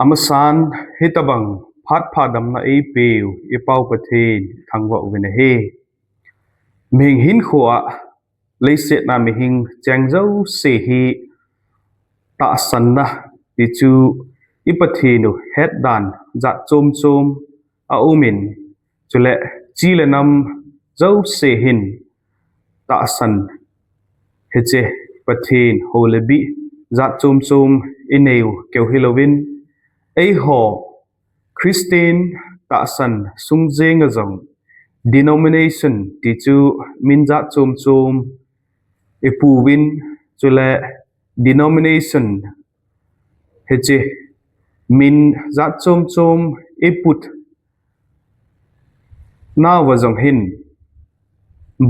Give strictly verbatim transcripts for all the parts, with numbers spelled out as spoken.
Amasan, hitabang phat pha damna eipeu i Pau Pathen thangvah uvin ahi. Mihing hinkhoa leiset a mihing cheng jouse hi tahsanna ti chu i Pathen u hetdan jat chom chom a um in, chule chi le nam jouse hin tahsan hiche Pathen hou le bih jat chom chom i nei u keu hilouvin, eiho Christian tahsan sung jenga jong denomination ti chu min jat chom chom i puin, chule denomination hiche min jat chom chom i put nauva jong hin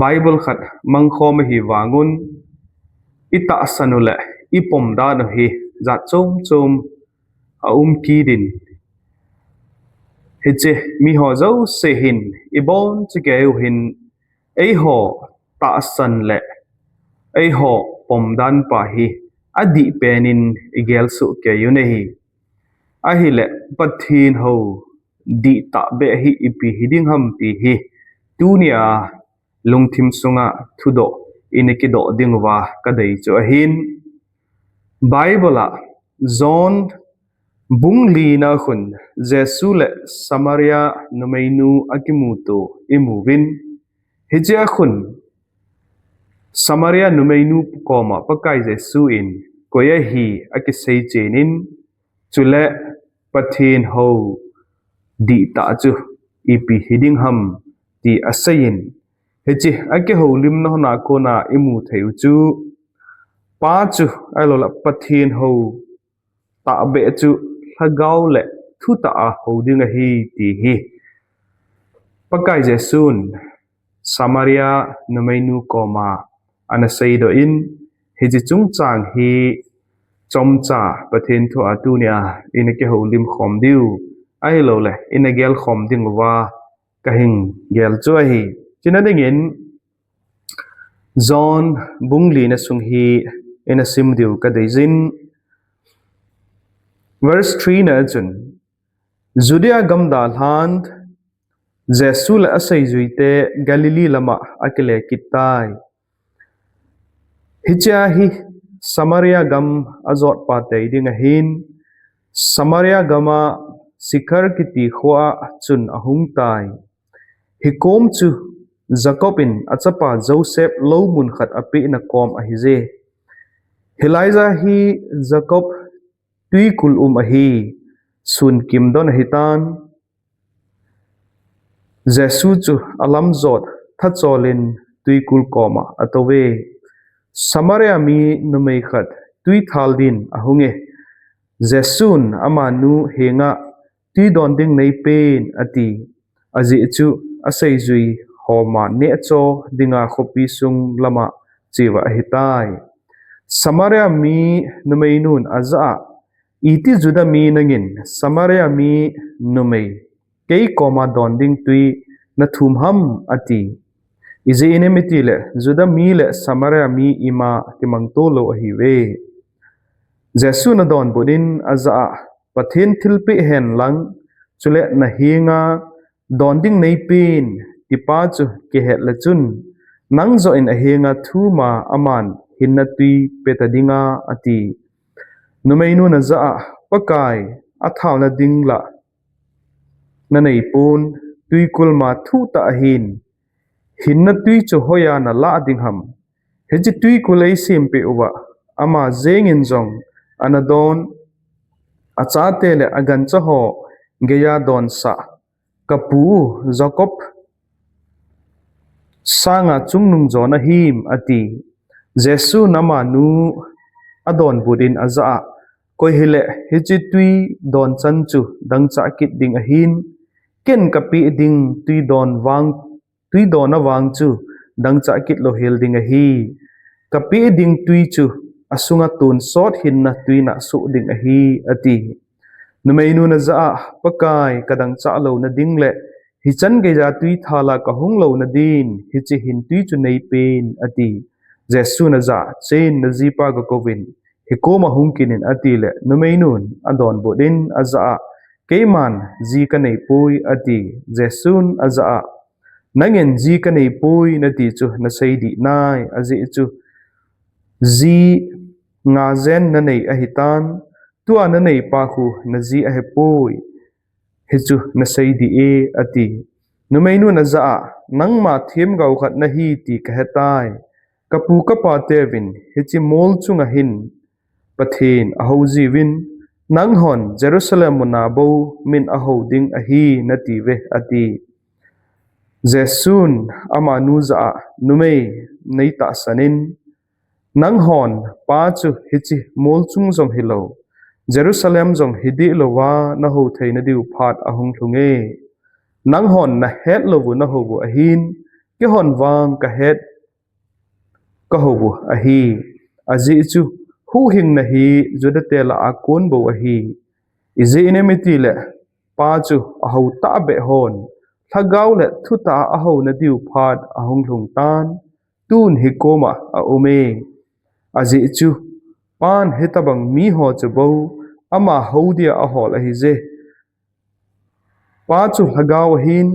Bible khat mangkhom ahi vangun, i tahsan u le i pom dan u hi jat chom chom a um kit in, hiche miho jouse hin i boncha kei u hin eiho tahsan le eiho pom dan pa hi adih pen in i gel soh kei u ahi. Ahile Pathen hou dihtah beh hi ipi hi ding ham ti hi tunia lungthim sunga thudoh i na kidoh ding uva ka dei chu ahin. Bible a John bung lina khun Jesu le Samaria numeinu a kimuto i muvin. Hichea khun Samaria numeinu koma Pakai Jesu in koi ahi a kisei chenin, chule Pathen hou dihtah chu ipi hi ding ham ti aseiyin. Hiche a kihoulimna hon a kona i mu thei u chu Pa chu ahilou le Pathen hou tahbeh chu Lhagao le thutah a hou ding ahi ti hi Pakai Jesun Samaria numeinu koma ana seidoh in, hiche chungchang hi chomcha Pathen thu a tunia i na kihoulim khom diu ahilou le i na gel khom ding uva ka hin gel chu ahi. Chuna dingin John bung lina sung hi i na sim diu ka deijin. Verse three na chun, Judea gam dalhan Jesu le a seijuite Galilee lama a kile kit tai. Hichea hi Samaria gam a jot pa tei ding ahin, Samaria gama Sikhar kiti khoa chun a hung tai. Hikom chu Jacob in a chapa Joseph lou mun khat a pehna kom ahi je. Hilai ja hi Jacob tuikul um ahi, sun kim don ahi tan. Jesu chu a lam jot thachol in tuikul koma a tou ve. Samaria mi numei khat tui thal din a hung e. Jesun amanu henga tui don ding nei pen a ti. Ajeh chu a seijui homa neh cho dinga khopi sung lama cheuva ahi tai. Samaria mi numeinun a ja a, iti Juda mi nangin Samaria mi numei kei koma don ding tui na thum ham a ti. Ijeh inem iti le Juda mi le Samaria mi ima kimang to lou ahi ve. Jesu na don bun in a ja a, Pathen thilpeh hen lang, chule na henga don ding nei pen tipa chu kihet le chun, nang joh in a henga thum a aman hinna tui peta dinga a ti. Numeinun a ja a, Pakai, a thaona ding lah na nei pon, tuikul ma thuh tah ahin, hinna tui chu hoiya na lah ding ham? Hiche tuikul ei sempeh uva, ama jengin jong ana don, a chate le a gancha ho geiya donsah, ka pu Jacob sanga chungnung jo na him a ti. Jesun amanu a don but in a ja a, koi hile hiche tui don chan chu dangchah kit ding ahin, ken ka peh ding tui don vang tui don a vang chu dangchah kit lou hel ding ahi. Ka peh ding tui chu a sunga tonsot hinna tui nahsoh ding ahi, a ti. Numeinun a ja a, Pakai, ka dangchah louna ding le hichan geiya tui thal a ka hung louna din hiche hin tui chu nei pen, a ti. Jesun a ja a, chen na jipa ga kouvin, hikoma hung kit in," ati le, numeinun adonbut in ajah a, "Keiman ji kaneipoi," ati. Jesun ajah a, "Nangin ji kaneipoi nati chu nasei dih nai, ajeh chu ji nga jen nanei ahitan, tua naneipa khu naji ahipoi, hichu nasei dih e," ati. Numeinun ajah a, "Nangma themgao khat nahi ti kahetai. Kapu kapateuvin hiche mol chunga hin Pathen ahou jiuvin, nanghon Jerusalem muna bou min ahou ding ahi natiuve," ati. Jesun amanu jah a, "Numei, neitahsan in, nanghon Pa chu hiche mol chung jong hilou, Jerusalem jong hidih louva nahou theina diu phat ahung lhung e. Nanghon nahet louvu nahou u ahin, keihon vang kahet kahou u ahi. Ajeh chu huhhingna hi Judate lah a kon bou ahi. Ijeh inem itile Pa chu ahou tahbeh hon lhagao le thutah a ahouna diu phat ahung lhung tan, tun hikoma aum e. Ajeh chu Pan hitobang miho chu bou ama hou dia ahol ahije. Pa chu lhagao ahin,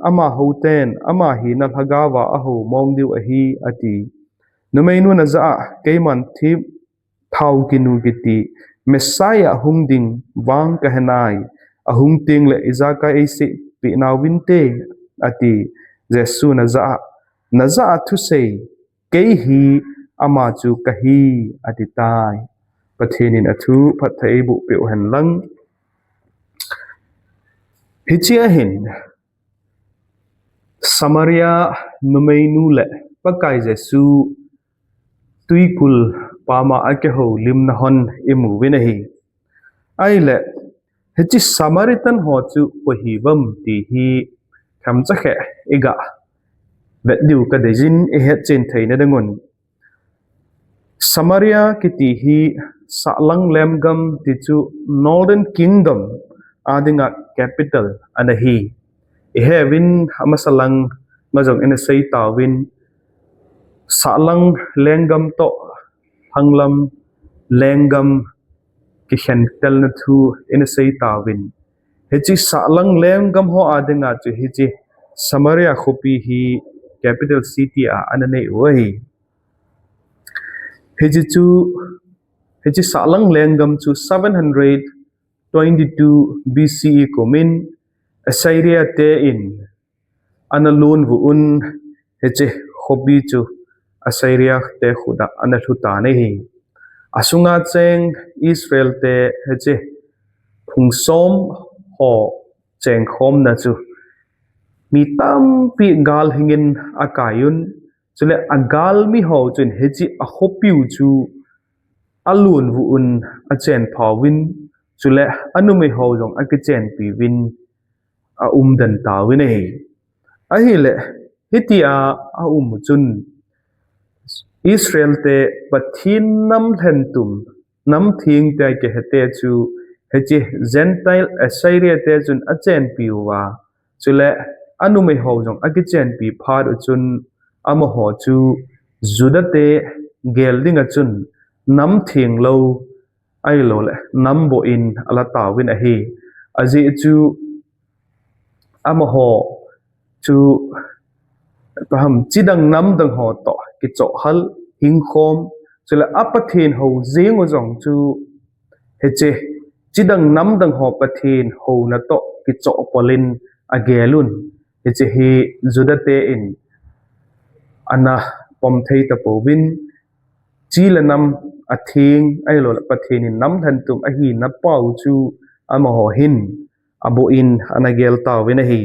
ama houten ama hina lhagaova ahou mong diu ahi," ati. Numeinun ajah a, "Keiman thip thao kinu kiti Messiah hung ding vang kahenai, ahung tengle ijakai eiseipeh nauvinte," ati. Jesun ajah a, "Najah a thusei, kei hi ama chu kahi," ati tai. Pathen in athu phatthei eiboh peh u hen lang. Hiche a hin Samaria numeinu le Pakai Jesu twikul pama akihoulimna hon imu uvin ahi. Ahile, hiche Samaritan ho chu koi hiuvem ti hi themcha khat iga vet diu kadei jin, ihet chen theina dingun. Samaria kiti hi sahlang lenggam ti chu Northern Kingdom a dinga capital ana hi. Ihet uvin amasa langa jong ina sei tauvin, sahlang lenggam toh lhanglam lenggam kikhentelna thu ina sei tauvin. Hiche sahlang lenggam ho a dinga chu hiche Samaria khopi hi capital city a ana nei u ahi. Hiche chu, hiche sahlang lenggam chu seven hundred twenty-two B C E kumin Assyria te in ana lon uvin, hiche khopi chu Assyria te khut a ana lhu tan ahi. Asunga cheng Israel te hiche phung som ho chengkhomna chu mi tampi gal hingin akai un, chule agalmi ho chun hiche akhopiu chu alon uvin achenpha uvin, chule anumei ho jong akichenpi uvin aumden tauvin ahi. Ahile, hitia aum u chun Israel te Pathen nam lhentum, nam theng te kihete chu hiche Gentile Assyria te chun achenpi uva, chule anumei ho jong akichenpi phat u chun amaho chu Juda te gel dinga chun nam thenglou ahilouleh nam boh in ala tauvin ahi. Ajeh chu amaho chu, paham, chidang namdang ho toh kichoh hal, hingkhom, chule a Pathen hou jeng u jong chu hiche chidang namdang ho Pathen houna toh kichoh pol in agel un. Hiche hi Juda te in ana pom thei tapouvin, chi le nam atheng ahilouleh Pathen in nam lhentum ahina pau chu amaho hin aboh in ana gel tauvin ahi.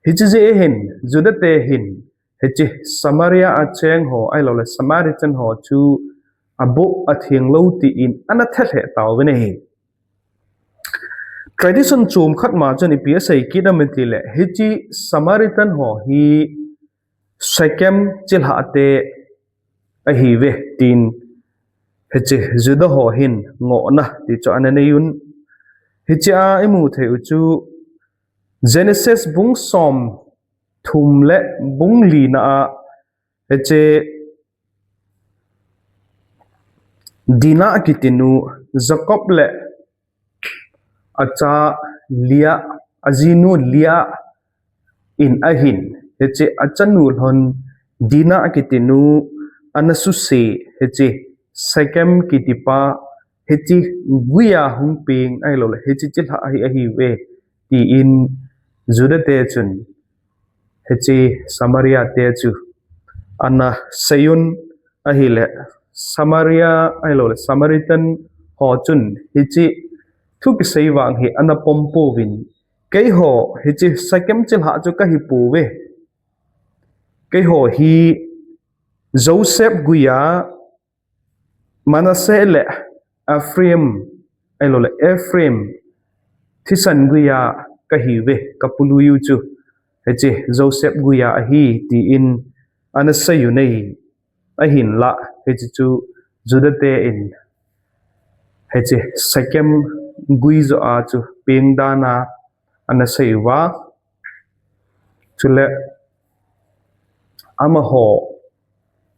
Hiche jeh hin Juda te hin hiche Samaria a cheng ho ahilouleh Samaritan ho chu aboh athenglou tin ana thelheh tauvin ahi. Tradition chom khat ma chun ipi asei kit em itileh, hiche Samaritan ho hi Shechem chilhah te ahiuve tin hiche Juda ho hin ngohna ti chu ana nei un. Hiche a imu thei u chu Genesis bung som thum le bung li na a hiche Dinah kiti nu, Jacob le acha Leah, ajinu Leah in ahin, hiche achanu lhon Dinah kiti nu ana suse, hiche Shechem kiti pa, hiche guiya hung peng ahilou le, hiche chilhah hi ahiuve, tin Judah te chun hiche Samaria te chu ana seiyun ahile, Samaria ahilou le, Samaritan ho chun hiche thu kisei vang hi ana pom pouvin, keiho hiche Shechem chilhah chu kahi pouve. Keiho hi Joseph guiya, Manasseh le Ephraim, ahilou le Ephraim thisan guiya kahiuve, kapuluiyu chu hiche Joseph guiya ahi, tin ana seiyun ahi. Ahinlah hiche chu Judah te in hiche Shechem gui joh a chu peng dan a ana seiyuva, chule amaho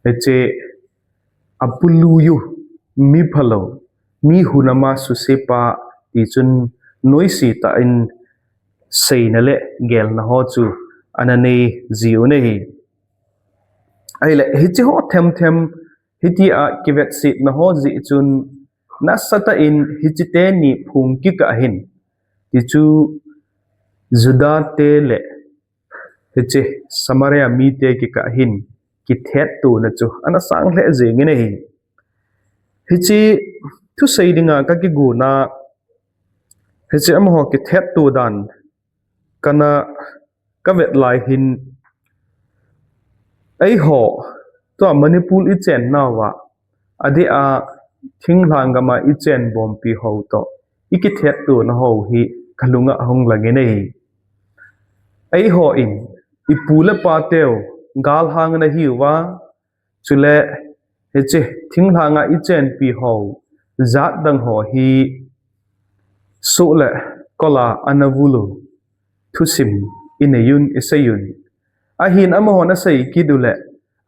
hiche apuluiyu, mi phalou, mi hunama susepa, tichun noise tah in seina le gelna ho chu ana nei jiuvin ahi. Ahile hiche ho themthem, hitia kivetsetna ho jeh chun nasatah in hiche teni phung kikah hin, tichu Judah te le hiche Samaria mite kikah hin kithetona chu ana sang lheh jengin ahi. Hiche thusei dinga kakigona, hiche amaho kithetto dan kana kavet lai hin, eiho tua Manipur ichennauva, adeh a thinglhang gama ichenbompi ho toh ikithetto nau hi kalunga ahung langin ahi. Eiho in ipu le pateu galhang ana hiuva, chule hiche thinglhanga ichenpi ho jatdang ho hi soh le kola ana vulu thusim ineiyun, iseiyun. Ahin amahon asei kit u le,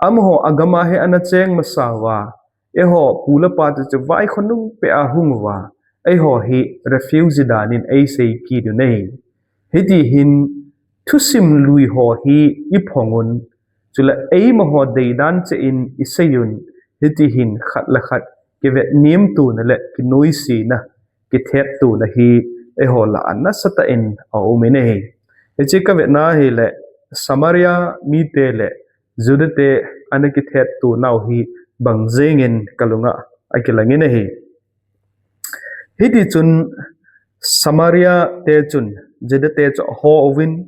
amaho agama hi ana cheng masauva, eiho pu le pa te chu vaikho nungpeh a hung uva, eiho hi refugee dan in eisei kit u ahi. Hiti hin thusim lui ho hi iphongun, chule eimaho deidan cheh in iseiyun, hiti hin khat le khat kivetnemtona le kinoisena, kithetona hi eiho lah a nasatah in aumin ahi. Hiche kavetna hile Samaria mite le Judah te ana kithetto nau hi bang jengin kalunga akilangin ahi. Hitichun Samaria te chun Judah te chu aho uvin,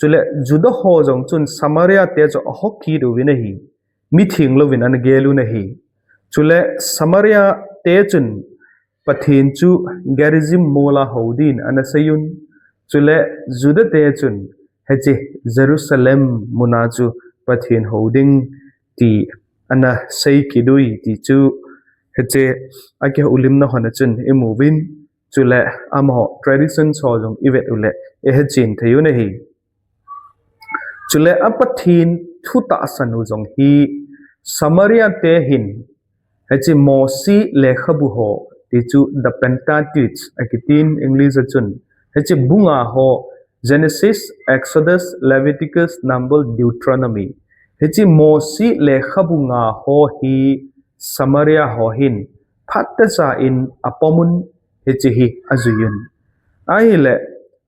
chule Judah ho jong chun Samaria te chu aho kit uvin ahi. Mitheng louvin ana gel un ahi. Chule Samaria te chun Pathen chu Gerizim mola hou din ana seiyun, chule Judah te chun hiche Jerusalem muna chu Pathen hou ding ti ana sei kit uve ti chu hiche akihoulimna hon a chun imuvin, chule amaho traditions ho jong ivet u le ihechen thei un ahi. Chule a Pathen thu tahsan u jong hi Samaria te hin hiche Mosi lekhabu ho, tichu the Pentateuch akitin English a chun, hiche bu nga ho, Genesis, Exodus, Leviticus, Number, Deuteronomy, hiche Mosi lekhabu nga ho hi Samaria ho hin phatechan apomun, hiche hi ajuiyun. Ahile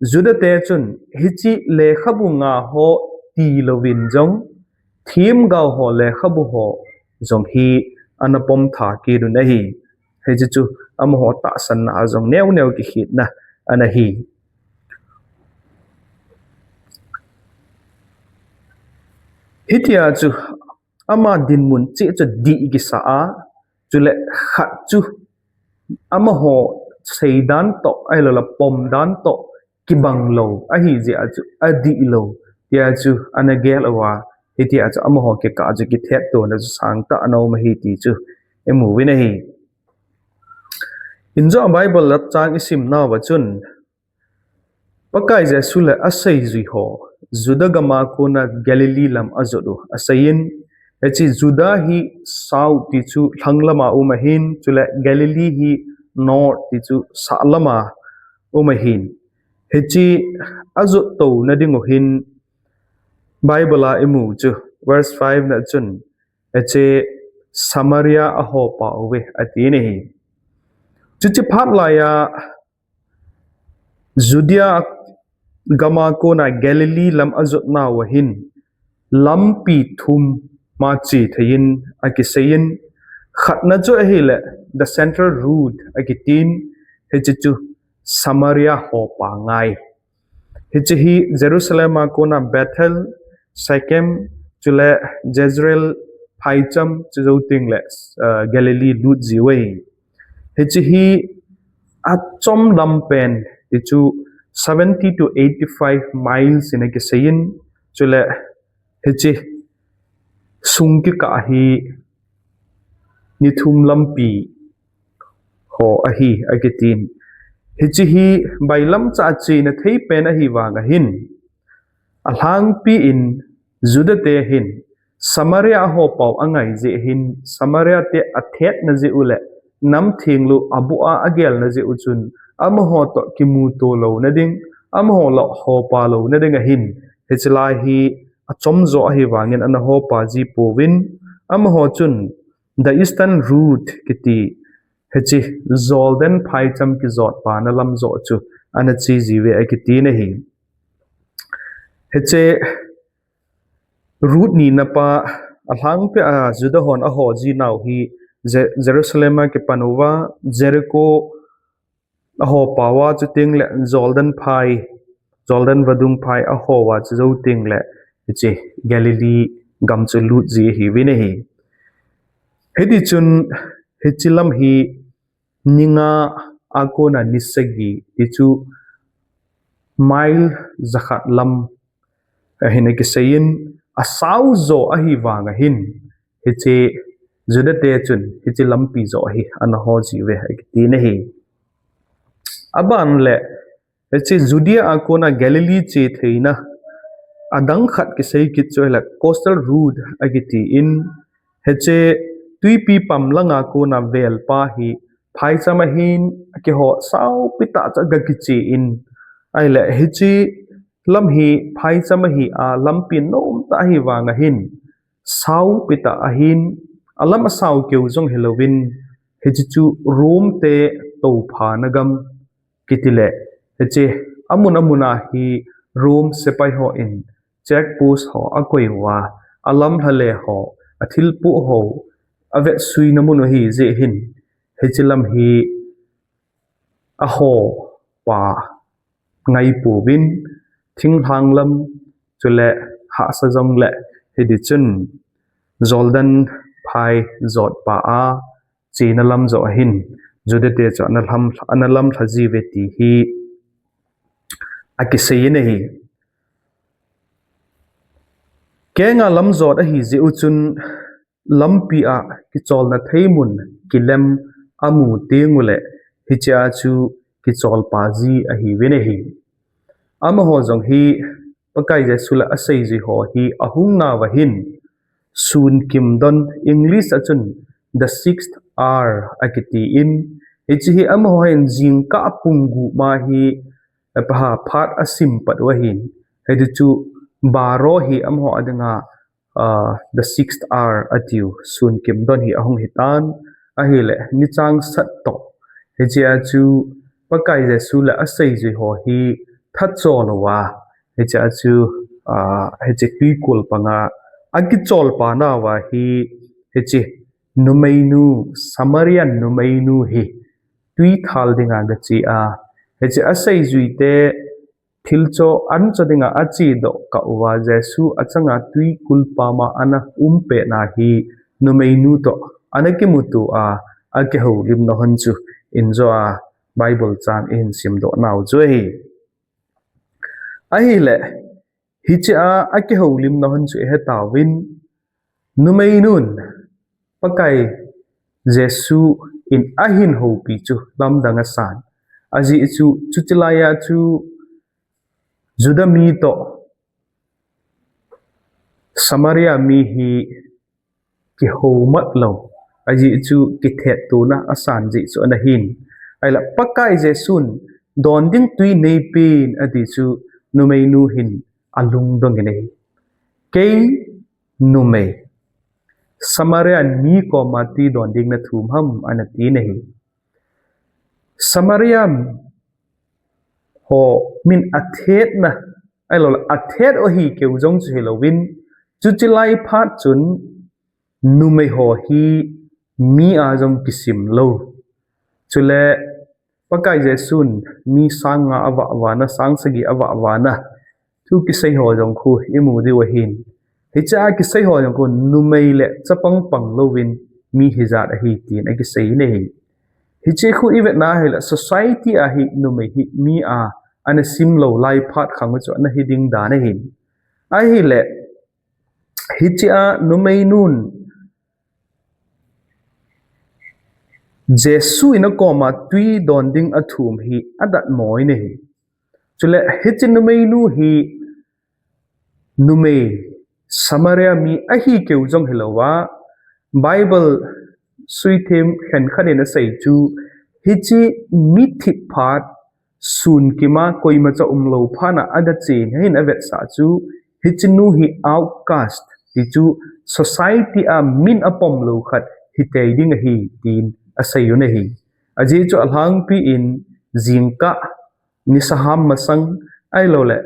Judah te chun hiche lekhabu nga ho tilouvin jong themgao ho lekhabu ho jong hi ana pom tha kit un ahi. Hiche chu amaho tahsanna a jong neo neo kikhetna ana hi. Hitia chu ama dinmun cheh chu dih kisa a, chule khat chu amaho seidan toh, ahilou le pomdan toh kibang lou ahi jeh a chu adih lou tia chu ana gel uva, hitia chu amaho kikah chu kithetto na chu sangtah ana um ahi ti chu imuvin ahi. Injo Bible lachang isim nauva chun, Pakai Jesu le aseijui ho Judah gam a kona Galilee lam ajot u aseiyin, Hiche Judah hi south ti chu lhang lama um ahin, chule Galilee hi north ti chu sah lama um ahin. Hiche ajot touna ding u hin Bible a imu chu verse five na chun, hiche Samaria a hopa uve ati ahi. Chuche phat laiya Judea gama kona Galilee lam ajotnau ahin lampi thum ma che theiyin akiseiyin, khatna chu ahile the central route akitin, hiche chu Samaria hopa ngai. Hiche hi Jerusalem a kona Bethel, Shechem, chule Jezreel phaicham chu jou tengle, uh, Galilee lut jiu ahi. Hiche hi achom lampen ti chu seventy to eighty-five miles in akiseiyin, chule hiche sung kikah hi ni thum lampi ho ahi akitin. Hiche hi bailamcha a chena thei pen ahi vang ahin, alhangpi in Judah te hin Samaria a hopau angai jeh hin Samaria te athetna jeh u le nam thenglu abu a agelna jeh u chun amaho toh kimuto louna ding, amaho lah hopa louna ding ahin, hiche lai hi achom jo ahi vangin ana hopa ji pouvin, amaho chun the eastern route kiti, hiche Jordan phaicham kijotpana lam jo chu ana che jiuve akiti ahi. Hiche route nina pa alhangpi a Judah hon aho jinau hi Je-, Jerusalem a kipan uva Jericho ahopa uva, chutengle Jordan phai, Jordan vadung phai aho uva, chujou tengle hiche Galilee gam chu lut ji ahiuvin ahi. Hiti chun hiche lam hi ni nga a kona ni sagi ti chu mile jakhat lam ahin akiseiyin, asao jo ahi vang ahin, hiche Judah te chun hiche lampi jo hi ana ho jiuve akiti ahi. Aban le hiche Judea a kona Galilee che theina adang khat kisei kit chu ahile coastal route akitin, hiche twipi pam langa kona velpa hi phaicham ahin akiho saopi tah cha ga kichen, ahile hiche lam hi phaicham ahi a lampi nomtah ahi vang ahin saopi tah ahin, alam asao keu jong hilouvin, hiche chu Rome te touphana gam kitile, hiche amun amun a hi Rome sepai hon check post ho akoi uva, alamlha le ho, athilpoh ho, avetsuina mun u ahi jeh hin, hiche lam hi ahopa ngai pouvin, thinglhang lam, chule hahsa jongle hiti chun Jordan phai jotpa a chena lam jo ahin, Judah te chu ana lam, ana lamlha jiuve ti hi akiseiyin ahi. Kenga lam jot ahi jeh u chun lampi a kicholna thei mun kilem amu tengule hichea chu kicholpa ji ahiuvin ahi. Amaho jong hi Pakai Jesu le aseijui ho hi ahung nauva hin sun kimdon, English a chun the sixth hour akitin, hiche hi amaho hin jingkah pung gup ma hi, eh, paha phat asim pat u ahin, hiti chu baro hi amaho a dinga, ah, the sixth hour atiu, sun kimdon hi ahung hitan, ahile nichang sat toh hichea chu Pakai Jesu le aseijui ho hi thachol uva, hichea chu, ah, hiche twikul panga akicholpa nauva hi hiche numeinu, Samarian numeinu hi twithal dinga gache a, hiche aseijui te thilcho ancho dinga achedoh kah uva Jesu achanga twikul pama ana umpetna hi numeinu toh ana kimuto a, akihoulimna hon chu injo a Bible chang ihin simdoh nau chu ahi. Ahile, hichea akihoulimna hon chu ihetauvin, numeinun Pakai Jesu in ahin houpi chu lamdang asan. Ajeh chu, chuche laiya chu Judah mi toh Samaria mi hi kihoumat lou, ajeh chu kithet tona asan jeh chu ana hin. Ahile Pakai Jesun don ding tui neipen ati chu numeinu hin alungdong in ahi. Kei numei Samaria mi koma tui don ding nathum ham, ana ti in ahi. Samaria ho min athetna, ahilou le athet u ahi keu jong chu hilouvin, chuche lai phat chun numei ho hi mi a jong kisim lou. Chule Pakai Jesun mi sang nga avah vana, sang sagi avah vana, thu kisei ho jong khu imu diu ahin. Hichea kisei ho jong khu numei le chapang pang louvin mi hijat ahi tin akisei in ahi. Hiche khu ivetna ahile society a hi numei hi mi a ana sim lou lai phat khang u chu ana hi ding dan ahin. Ahile hichea numeinun Jesu in akoma tui don ding athum hi adatmo in ahi. Chule hiche numeinu hi numei Samaria mi ahi keu jong hilouva, Bible suithem khenkhat in asei chu, hiche mi thip phat, sun kima koimacha umlou phat a ana chen ahin, avetsah chu hiche nu hi outcast, ti chu society a min apom lou khat hitei ding ahi tin asei un ahi. Ajeh chu alhangpi in jingkah, nisa ham masang, ahilou le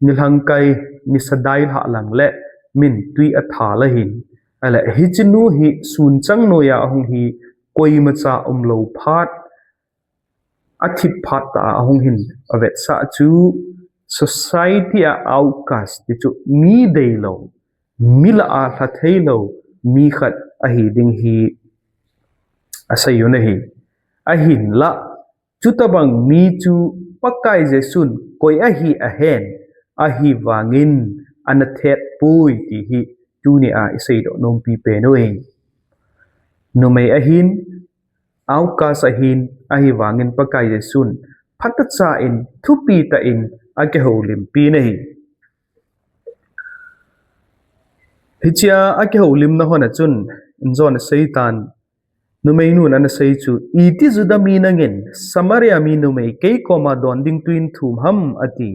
nilhang kai, nisa dailhah lang le min tui athal ahin. Ahile hiche nu hi sun chang noiya ahung hi, koimacha umlou phat, athip phat tah a ahung hin avetsah chu society a outcast, ti chu mi deilou, mi lah a lha theilou mi khat ahi ding hi asei un ahi. Ahinlah chutobang mi chu Pakai Jesun koi ahi ahen, ahivangin ana thet poi ti hi tunia iseidoh nompi pen u ahi. Numei ahin, outcast ahin, ahivangin Pakai Jesun phatechan thupitah in akihoulimpi in ahi. Hichea akihoulimna hon a chun, injon aseitan, numeinun ana sei chu, iti Juda mi nangin Samaria mi numei kei koma don ding tui nathum ham, ati.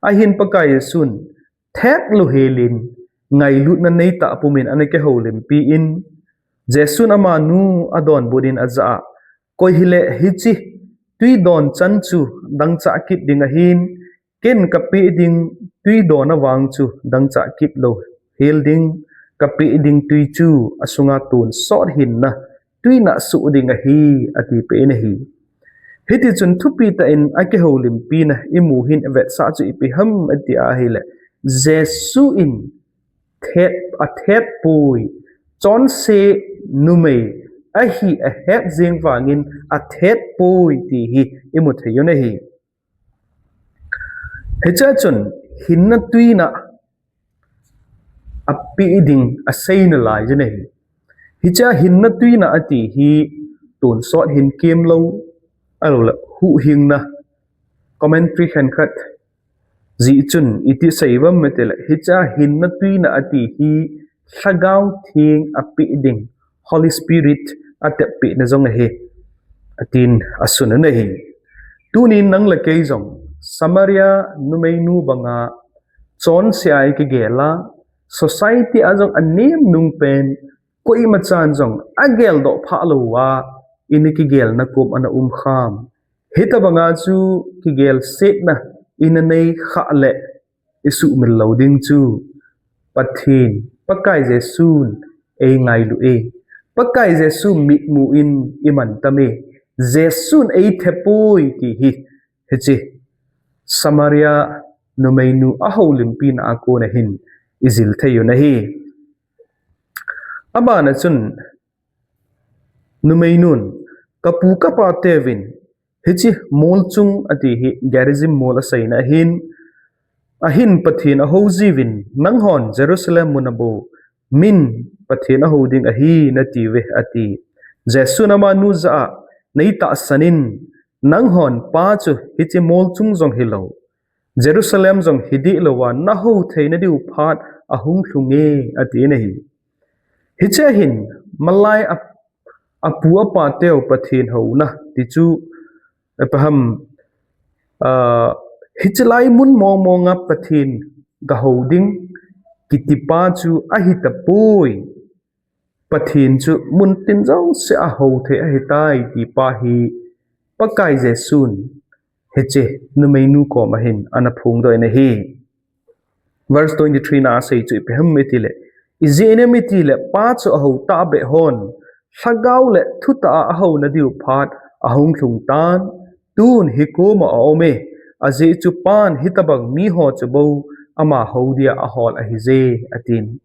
Ahin Pakai Jesun thet louhelin, ngailutna neitah pumin ana kihoulimpi in, Jesun amanu adonbut in ajah a, koi hile hiche tui don chan chu dangchah kit ding ahin, ken kapeh ding tui don avang chu dangchah kit louhel ding, kapeh ding tui chu asunga tonsot hinna tui nahsuh ding ahi, atipeh in ahi. Hitichun thupitah in akihoulimpina imu hin avetsah chu ipi ham iti ahile, Jesu in thet, athetpoi, chonse numei ahi ahet jeng vangin athetpoi ti hi imu thei un ahi. Hichea chun hinna tuina apeh ding aseina lai jin ahi. Hichea hinna tuina ati hi tonsot hin kemlou, ahilou le huhhingna, commentary khenkhat jeh chun iti asei uvem itile, hichea hinna tuina ati hi Lhagao Theng apeh ding, Holy Spirit ateppehna jong ahi, atin asun un ahi. Tunin nang le kei jong Samaria numeinu banga chonse a ikigel a, society a jong anem nung pen, koimachan jong ageldoh phah louva ina kigelna kom ana um kham. Hitobanga chu kigelsetna ina nei khah le isuhmil lou ding chu Pathen, Pakai Jesun eingailu e. Pakai Jesu mitmu in iman tam e. Jesun eithepoi ti hi, hiche Samaria numeinu ahoulimpina a kona hin ijil thei un ahi. Abana chun numeinun, kapu kapateuvin hiche molchung ati hi Gerizim mol aseina ahin, ahin Pathen ahoujiuvin, nanghon Jerusalem muna bou min Pathen ahou ding ahi natiuve, ati. Jesun amanu jah a, neitahsanin, nanghon Pa chu hiche molchung jong hilou, Jerusalem jong hideh louva nahou theina diu phat ahung lhunge, atin ahi. Hiche hin, malai a, apu apa teu Pathen houna, ti chu, Abraham, uh, hiche lai mun mong monga Pathen ga hou ding, kiti pa chu ahi tapoi. Pathen chu mun tin jouse a hou thei ahi tai, ti pa hi Pakai Jesun hiche numeinu koma hin ana phongdoh in ahi. Verse twenty-three na asei chu ipi ham itile, ijeh inem itile, pa chu ahou tahbeh hon, lhagao le thutah a ahouna diu phat ahung lhung tan, tun hi koma aume, ajeh chu pan hitabang miho chu bou ama hou dia ahol ahije, atin.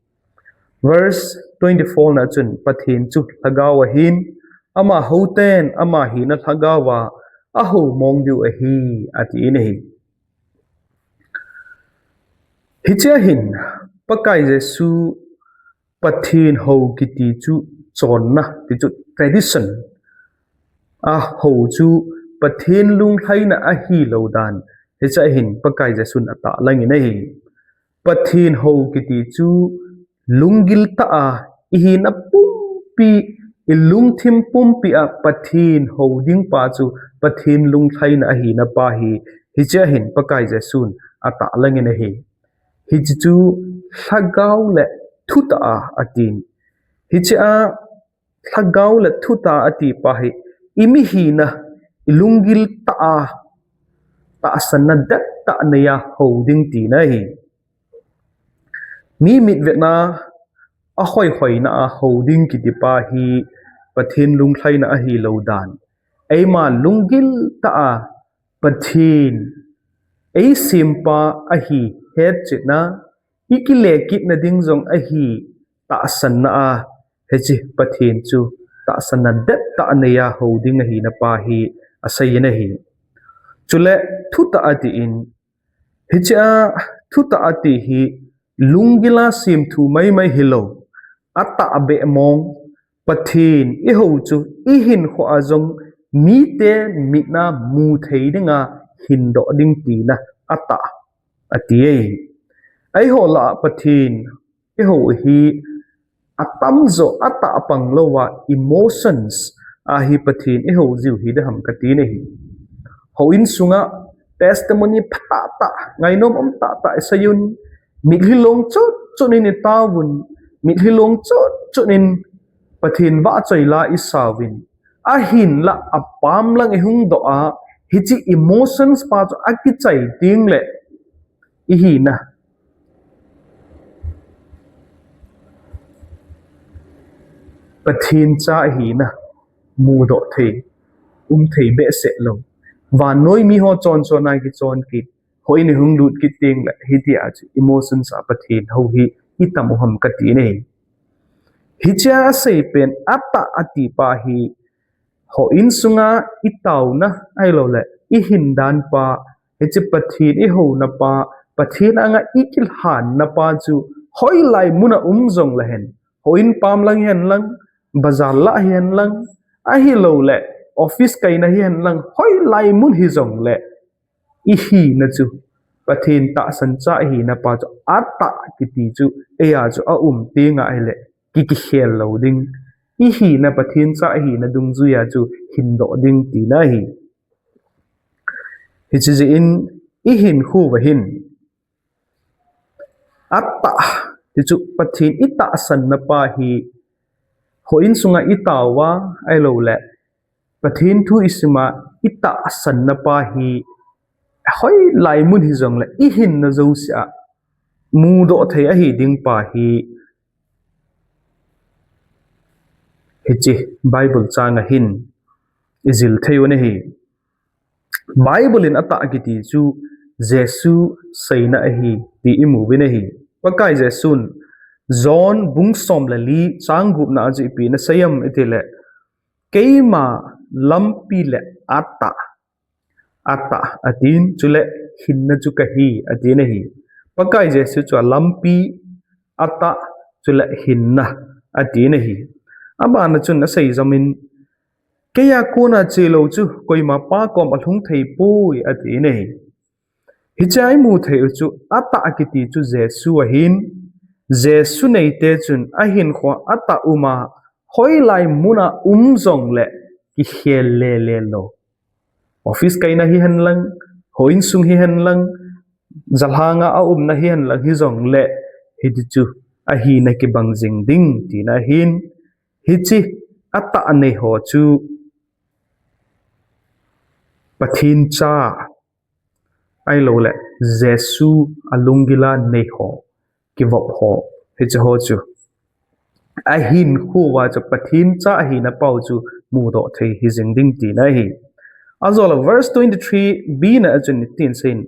Verse twenty-four na chun Pathen chu lhagao ahin, ama houten ama hina lhagao a ahou mong diu ahi, atin ahi. Hiche a hin, Pakai Jesu Pathen hou kiti chu chonna, ti chu tradition. Ahou chu Pathen lunglhaina ahilou dan, hiche a hin Pakai Jesun atahlang in ahi. Pathen hou kiti chu lunggil tah a, ihina pumpi, ilungthim pumpi a Pathen hou ding pa chu Pathen lunglhaina ahina pa hi, hiche a hin Pakai Jesun atahlang in ahi. Hiche chu lhagao le thutah a, atin. Hiche a lhagao le thutah a ati pa hi, imihina, ilunggil tah a, tahsanna dettah neiya hou ding tina ahi. Mi mitvetna ahoihoina a hou ding kiti pa hi Pathen lunglhaina ahilou dan. Eima lunggil tah a Pathen eisempa ahi hetchetna, ikile kitna ding jong ahi tahsanna a, hiche Pathen chu tahsanna dettah neiya hou ding ahina pa hi asei in ahi. Chule thutah a atin, hiche a thutah ati hi lunggil a semthu maimai hilou, atahbeh mong, Pathen ihou chu ihinkhoa jong mite mitna mu thei dinga hindoh ding tina atah, ati e. Eiho lah a Pathen ihou hi atamjo atah pang louva emotions a hi Pathen ihou jiu hiding ham kati nahi. Houin sunga testimony phatah tah, ngainom um tah tah isei un, mitlhi long chot chot in itaovun, mitlhi long chot chot in Pathen vahchoi la isauvin, ahinlah apam lang ihung doh a, hiche emotions pa chu akichai tengle ihina, Pathen cha ihina mudoh thei, um thei behseh lou. Vannoi miho chonchon a kichon kit, houin ihung lut kit tengle hitia chu emotions a Pathen hou hi itam u ham kati nahi. Hiche a asei pen atah ati pa hi, houin sunga itaona ahiloule ihin dan pa, hiche Pathen ihouna pa, Pathen anga ikilhanna pa chu hoilai muna um jongle hen, houin pam lang hihen lang, bazar lah hihen lang, ahiloule office kaina hihen lang, hoilai mun hijongle ihina chu Pathen tahsan cha ihina pa chu atah kiti chu eia chu aum tenga ahile kikikhel lou ding. Ihina Pathen cha ihina dungjuia chu hindoh ding tina ahi. Hiche jeh in ihinkho uva hin atah, ti chu Pathen itahsanna pa hi, houin sunga itaova ahiloule Pathen thu isima itahsanna pa hi, hoilai mun hijongle ihinna jousea mudoh thei ahi ding pa hi, hiche Bible changa hin ijil thei u ahi. Bible in atah kiti chu Jesu seina ahi ti imu uvin ahi. Pakai Jesun John bung som le li chang gupna a chu ipi ana sei em itile, keima lampi le atah, atah atin, chule hinna chu kahi, atin ahi. Pakai Jesu chu alampi, atah, chule hinna, atin ahi. Abana chun asei jom in, keia kona chelou chu koima Pa kom alhung thei poi, atin ahi. Hichea imu thei u chu atah kiti chu Jesu ahin, Jesu neite chun ahinkhoa atah uma, hoilai muna um jongle kikhel lele lou. Office kaina hihen lang, houin sung hihen lang, jalhanga aumna hihen lang hijongle, hiti chu ahina kibang jing ding tina ahin, hiche atah nei ho chu Pathen cha ahilouleh Jesu alunggila nei ho, kivop ho, hiche ho chu ahinkhoa chu Pathen cha ahina pau chu mudoh thei hijing ding tina ahi. Ajole verse twenty-three B na achun hitin aseiyin,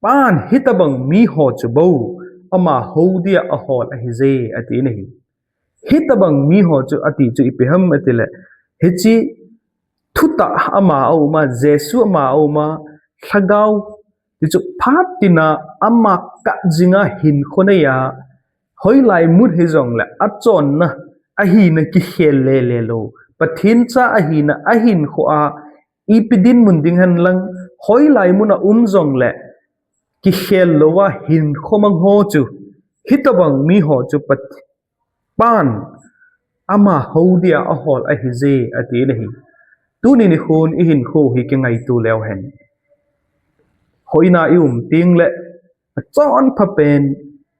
Pan hitobang miho chu bou ama houdia ahol ahije, atina ahi. Hitobang miho chu ati chu ipi ham atile, hiche thutah ama auma, Jesu ama auma, lhagao, tichu phat tina ama kah jinga hinkho neiya, hoilai mun hijongle achonna, ahina kikhel lele lou, Pathen cha ahina ahinkhoa ipi dinmun ding hen lang, hoilai muna um jongle kikhel louva hinkho mang ho chu, hitobang miho chu Pat- Pan ama houdia ahol ahije, atina ahi. Tuni nikhon ihinkho hi kingaito leu hen, hoina ium tengle achonphapen,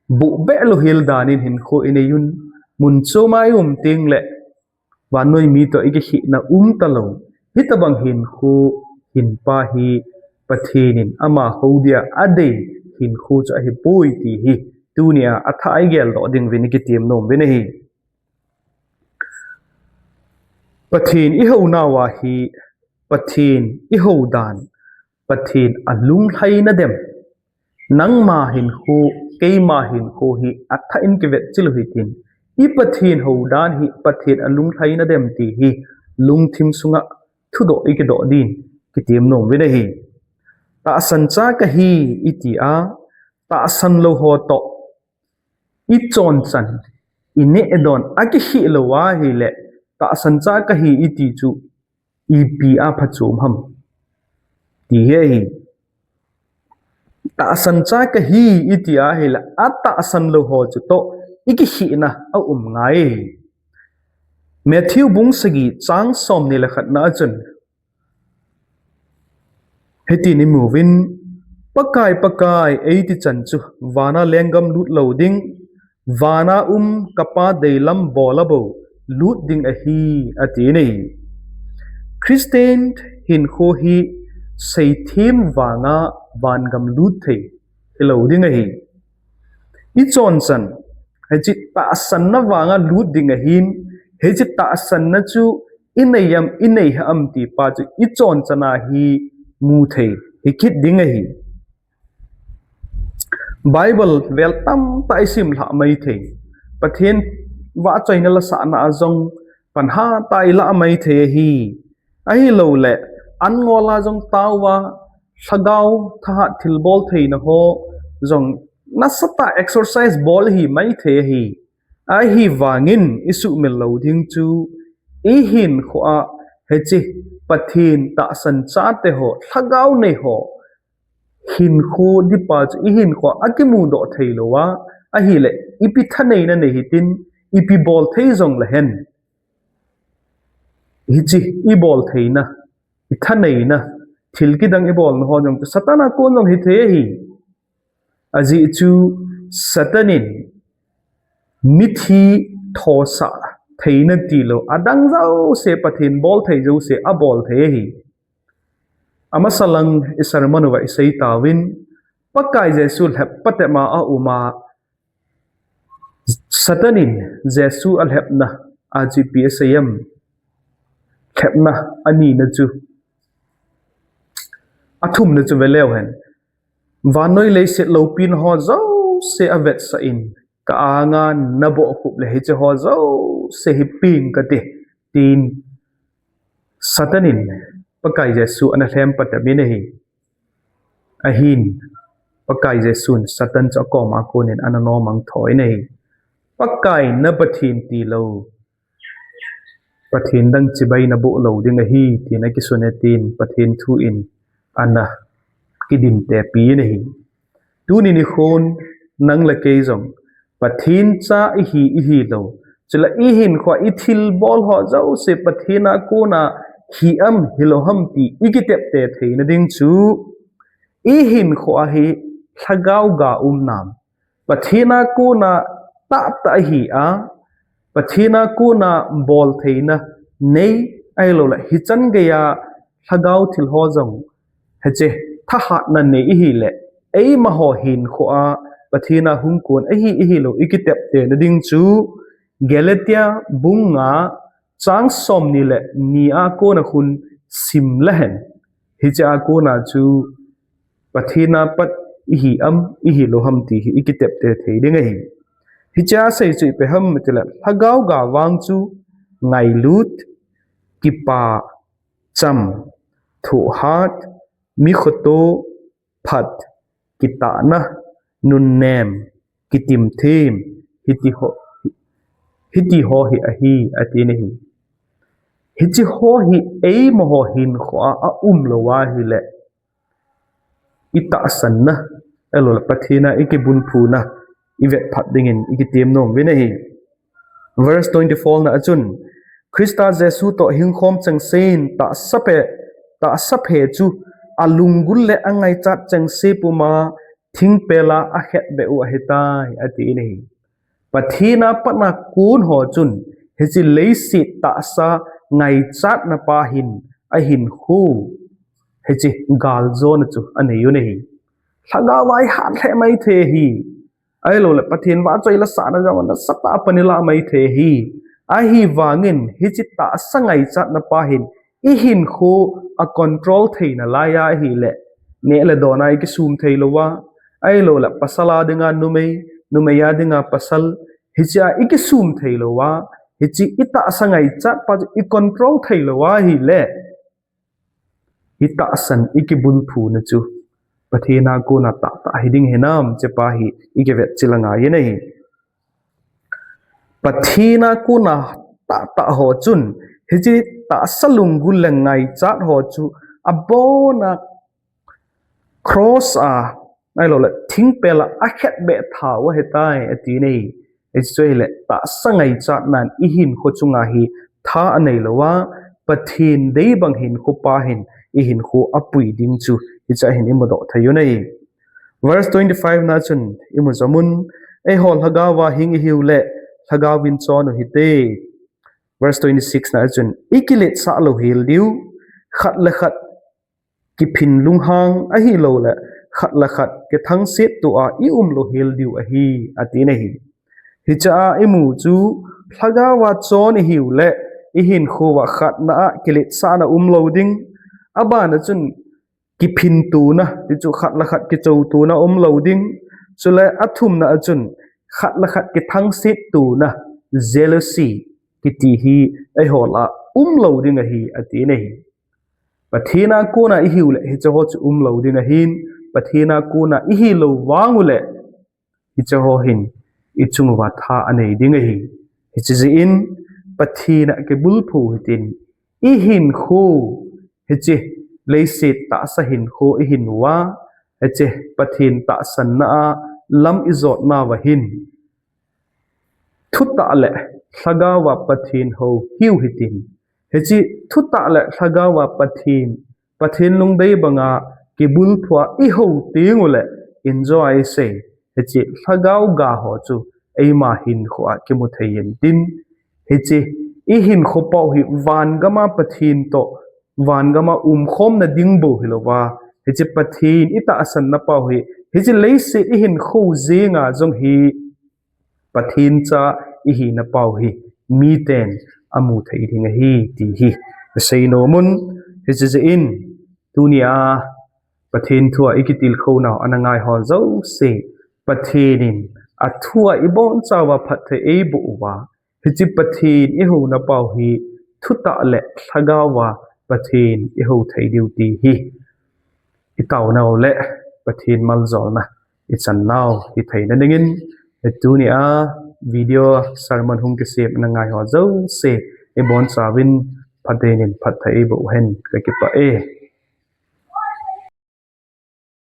buhbehlu hel danin hinkho inei un, mun choma ium tengle vannoi mi toh ikikhehna um talou, hitobang hinkho hinpa hi Pathen in ama houdia adei hinkho chu ahipoi ti hi tunia athah a igeldoh ding uvin ikitem nom uvin ahi. Pathen ihounauva hi, Pathen ihou dan, Pathen alunglhaina dem, nangma hinkho, keima hinkho hi athah in kivetchil u hitin, i Pathen hou dan hi Pathen alunglhaina dem ti hi lungthim sunga thudoh ikidoh din kitem nom uvin ahi. Tahsan cha kahi itia, tahsan lou ho toh ichonchan, ineh don akikheh lou ahile, tahsan cha kahi iti chu ipi a phachom ham ti hi ahi. Tahsan cha kahi iti ahile, atahsan lou ho chutoh ikikhehna aum ngai ahi. Matthew bung sagi chang somni le khatna achun hitin imu uvin, Pakai, Pakai, eiti chan chu vana lenggam lut lou ding, vana um ka Pa deilam bola bou lut ding ahi, atin ahi. Christian hinkho hi seithem vanga vangam lut thei hilou ding ahi. Ichonchan, hiche tahsanna vanga lut ding ahin, hiche tahsanna chu inei am, inei hih am ti pa chu ichonchan a hi mu thei hikit ding ahi. Bible vel tamtah isim lhah maithei, Pathen vahchoina lasahna a jong pan hatah a ilah maithei ahi. Ahilouleh, an ngol a jong taova, lhagao thahat thilbol theina ho jong nasatah a exercise bol ihi maithei ahi. Ahivangin isuhmil lou ding chu, ihinkhoa hiche Pathen tahsan chate ho, lhagao nei ho hinkho dipa chu ihinkhoa akimudoh theilouva ahile, ipi thaneina nei hitin, ipi bol thei jonglehen, hiche ibol theina, ithaneina, thil kidang ibolna ho jong chu Satan a kon jong hithei ahi. Ajeh chu Satan in mithi thosah theina tilou, adang jouse, Pathen bol thei jouse abol thei ahi. Amasalang isermon uva isei tauvin, Pakai Jesu lhep patep a auma, Satan in Jesu alhepna a chu ipi asei em? Lhepna anina chu, athumna chu veleu hen. Vannoi leiset loupina ho jouse avetsah in, ka anga nabohkhup le hiche ho jouse hi peng kate, tin Satan in Pakai Jesu ana lhem patep in ahi. Ahin, Pakai Jesun Satan chu akoma konin ana nomang tho in ahi. Pakai na Pathen tilou, Pathen dang chibai naboh lou ding ahi, tin akisun e, tin Pathen thu in ana kidintepi in ahi. Tuni nikhon nang le kei jong Pathen cha ihi, ihi lou. Chule ihinkhoa ithilbol ho jouse Pathen a kona hi am hilou ham ti ikitepte theina ding chu ihinkhoa hi lhagao ga um nam. Pathen a kona tahtah ahi a, Pathen a kona boltheina nei ahilouleh hichan geiya lhagao thil ho jong hiche thahatna nei ihileh, eima ho hinkhoa Pathen a hung kon ahi, ihi lou ikitepte na ding chu Galatia bung nga chang somni le ni a kona khun sim lehen. Hiche a kona chu Pathen a pat ihi am, ihi lou ham ti hi ikitepte thei ding ahi. Hiche a sei chu ipi ham itile, lhagao ga vang chu ngailut, kipa, cham, thohhat, mi khoto, phat, kitahna, nunnem, kitimthem, hiti ho, hiti ho hi ahi, ati na hi. Hiti ho hi eima ho hinkhoa aum lou ahileh, itahsanna, ahilouleh Pathen a ikibulphuna ivet phat dingin ikitem nom uvin ahi. Verse twenty-four na achun, Christa Jesu toh hingkhom chengsen tahsa phe, tahsa phe chu alunggul le angaichat chengse puma thingpel a akhetbeh u ahitai, ati na hi. Pathen a pat a kon ho chun hiche leiset tahsa ngaichatna pa hin ahinkho, hiche galjona chu anei u na hi. Lhagao a ihat lheh mai thei hi. Ahilouleh Pathen vahchoi lasahna jong nasatah a pan ilah mai thei hi. Ahivangin hiche tahsa ngaichatna pa hin ihinkho acontrol theina lai ahileh, neh le don a ikisum thei louva, ahilouleh pasal a dinga numei, numei a dinga pasal, hiche a ikisum thei louva, hiche itahsa ngaichat pa chu icontrol thei lou ahileh, itahsan ikibulphuna chu Pathen a kona tahtah hiding hinam, hiche pa hi ikivet chil angai na hi. Pathen a kona tahtah ho chun hiche tahsa lunggul le ngaichat ho chu abona cross a, ahilouleh thingpel a akhetbeh tha u ahitai, ati na hi. Hiche chu ahileh tahsa ngaichatnan ihinkho chunga hi tha anei louva, Pathen deibang hinkho pa hin ihinkho apui ding chu hiche a hin imudoh thei u na hi. Verse twenty-five na chun imu jom un, eiho lhagao a hing ihiu leh lhagao in chon u hite. Verse twenty-six na chun ikiletsah lou hel diu, khat le khat kiphin lunghang ahilouleh khat le khat kithangset tou a ium lou hel diu ahi, ati na hi. Hiche a imu chu lhagao a chon ihiu leh ihinkho a khatna a kiletsahna um lou ding, abana chun kiphin tona, ti chu khat le khat kichou tona um lou ding, chule athumna achun khat le khat kithangset tona, jealousy, kiti hi eiho lah a um lou ding ahi, ati na hi. Pathen a kona ihiu leh hiche ho chu um lou ding ahin, Pathen a kona ihi lou vang uleh hiche ho hin ichung uva tha anei ding ahi. Hiche jeh in Pathen a kibulphu hitin, ihinkho, hiche leiset tahsa hinkho ihin uva, hiche Pathen tahsanna a lam ijotna uva hin thutah le lhagao a Pathen hou hiu hitin. Hiche thutah le lhagao a Pathen, Pathen lungdei banga kibulphu a ihou teng uleh, injo a isei, hiche lhagao ga ho chu eima hinkho a kimu thei intin, hiche ihinkho pau hi vangam a Pathen toh, vangam a umkhomna ding bou hilouva, hiche Pathen itahsanna pau hi, hiche leiset ihinkho jenga jong hi Pathen cha ihina pau hi miten amu thei ding ahi ti hi asei nom un. Hiche jeh in tunia Pathen thua ikitilkhou nau ana ngai ho jouse, Pathen in athua ibonchauva phatthei eiboh uva, hiche Pathen ihouna pau hi thutah le lhagao a Pathen ihou thei diu ti hi itaonau le Pathen maljolna ichan nau hitheina dingin, tunia video sermon hung kisem ana ngai ho jouse ibonchauvin Pathen in phatthei eiboh hen, kakipah e.